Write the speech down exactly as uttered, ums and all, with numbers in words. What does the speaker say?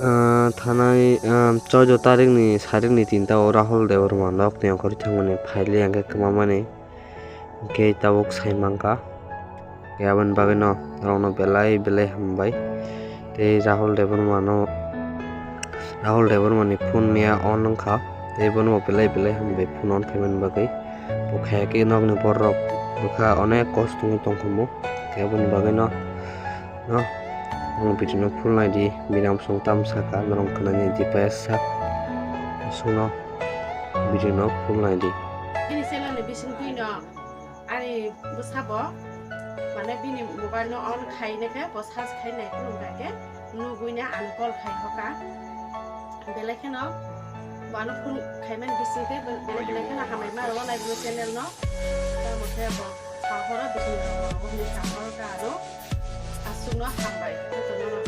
Ah, thanai, ah, choudo tarikni sarikni tinta o Rahul Debbarma nokni ongkhorwi thangmani phaile hwnkhe kwmamani hwnkhe tabuk saimangkha. Khe aboni bagwino norokno belai belai hambai. Tei Rahul Debbarmano, Rahul Debbarmani phone miya on wngkha. Tei bono belai belai hambai phone on khaimani bagwi. Bo khaya khe nokni borok bwkha onek kosto wngwi tongkha mo. Khe aboni bagwino no, ang video no full naidi, bini amsong tam saka, norok kwnani dipa sak, sungno video no full naidi. Ini channel ni bising twi no, ani bwsa bo, mane bini mobile no on khai ne khe, bo search khai nai phuru kha khe, nugwi na ang call khai hoka. Belai kheno, bo ano phone khai mani bising twi, belai belai kheno hambai ma rw nai bo channel no, tamo khe bo. Sahoro bising rok, bini sahoro ka ano aswkno hambai, jotono no